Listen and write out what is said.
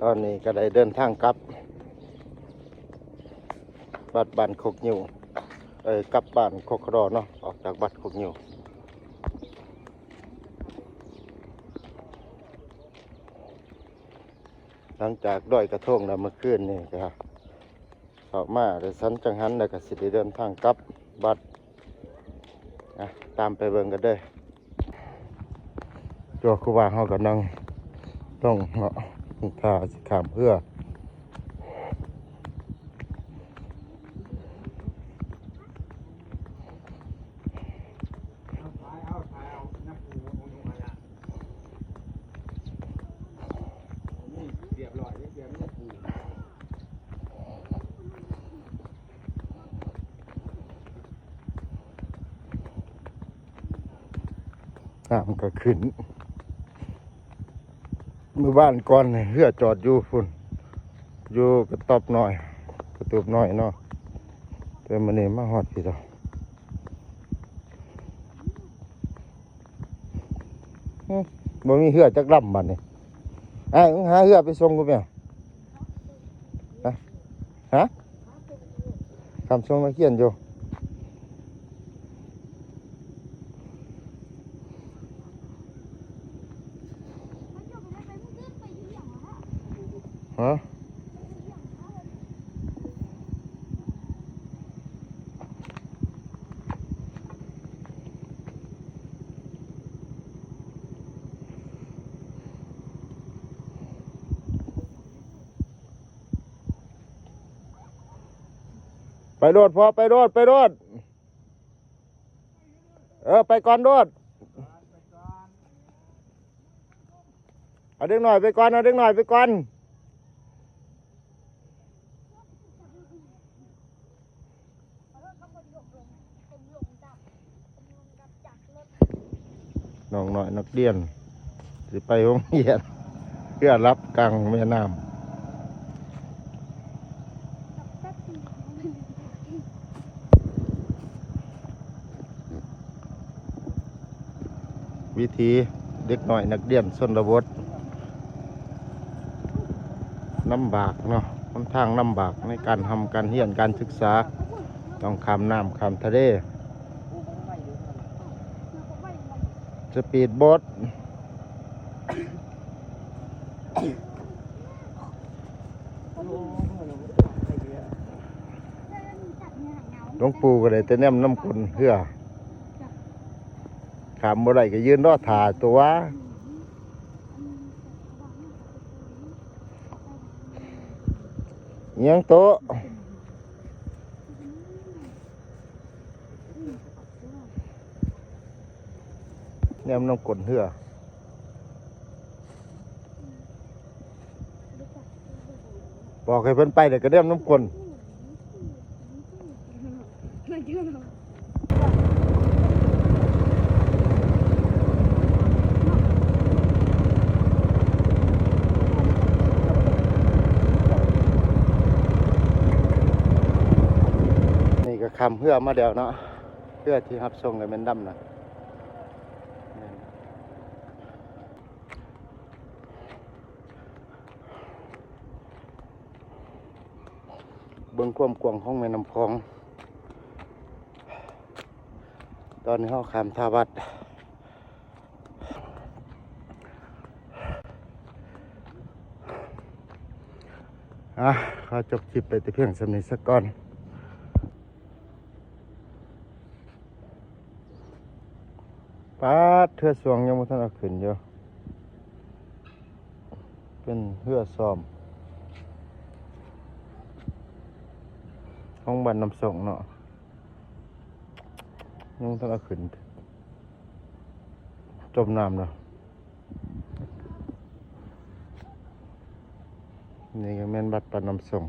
ຕອນນີ້ກໍໄດ້ເດີນທາງກັບວັດບ້ານຄົກງິ້ວ ເອີ ກັບບ້ານຄົກຂະດໍເນາະ ອອກຈາກວັດຄົກງິ້ວ. ຫຼັງຈາກລອຍກະທົງແລ້ວ ເມື່ອຄືນນີ້ກໍເຂົ້າມາໄດ້ສັນຈັງຫັນ ແລ້ວກໍຊິໄດ້ເດີນທາງກັບວັດ. ອ່ະ ຕາມໄປເບິ່ງກັນເດີ້. ຕົວຄູບາເຮົາກຳລັງລົງເນາະ ຖ້າຊິຂ້າມເຮືອ. ນ້ຳກໍຂຶ້ນ. ມື້ວານກ່ອນເຮືອຈອດຢູ່ພຸ້ນ ຢູ່ກະຕອບນ້ອຍ ກະຕູບນ້ອຍເນາະ ແຕ່ມື້ນີ້ມາຮອດພີ້ແລ້ວ. ຫຶ ບໍ່ມີເຮືອຈັກລຳບັດນີ້. ອ້າຍ ມຶງຫາເຮືອໄປສົ່ງກູແມ່. ຮະ? ຮະ? ຂ້າມຊ່ວງນາຄຽນຢູ່. ຮະ? ໄປໂລດພໍ່ ໄປໂລດ ໄປໂລດ. ເອີ ໄປກ່ອນໂລດ. ເອົາເດັກນ້ອຍໄປກ່ອນ ເອົາເດັກນ້ອຍໄປກ່ອນ. ນ້ອງນ້ອຍນັກຮຽນຊິໄປໂຮງຮຽນ ເຮືອລັບກາງແມ່ນ້ຳ. ວິຖີເດັກນ້ອຍນັກຮຽນຊົນນະບົດ ລຳບາກເນາະ ຫົນທາງລຳບາກໃນການຮ່ຳການຮຽນການສຶກສາ ຕ້ອງຂ້າມນ້ຳຂ້າມທະເລ ສະປີດໂບດ. ຫຼວງปู่ກໍໄດ້ແຕ່ແນມນຳກົ້ນເຮືອ ຂ້າມບໍ່ໄດ້ກໍຢືນລໍຖ້າຕົວະ. ຫຍັງໂຕະ? ແນມນຳກົ້ນເຮືອ ບອກໃຫ້ເພິ່ນໄປແລ້ວກໍແນມນຳກົ້ນ. ນີ້ກໍຂ້າມເຮືອມາແລ້ວເນາະ ເຮືອທີ່ຮັບສົ່ງກໍແມ່ນລຳນັ້ນ. ເບິ່ງຄວາມກວ້າງຂອງແມ່ນ້ຳຂອງ. ຕອນນີ້ເຮົາຂ້າມທ່າວັດ. ອ່ະ ຂໍຈົບຄລິບໄປແຕ່ພຽງສ່ຳນີ້ສາກ່ອນ. ປາດ ເຮືອຊ່ວງຍັງບໍ່ທັນເອົາຂຶ້ນຢູ່ ເປັນເຮືອສ້ອມຂອງບ້ານນ້ຳສົ້ງເນາະ ຍັງບໍ່ທັນເອົາຂຶ້ນ ຈົມນ້ຳແລ້ວ. ນີ້ກໍແມ່ນວັດປາກນ້ຳສົ້ງ.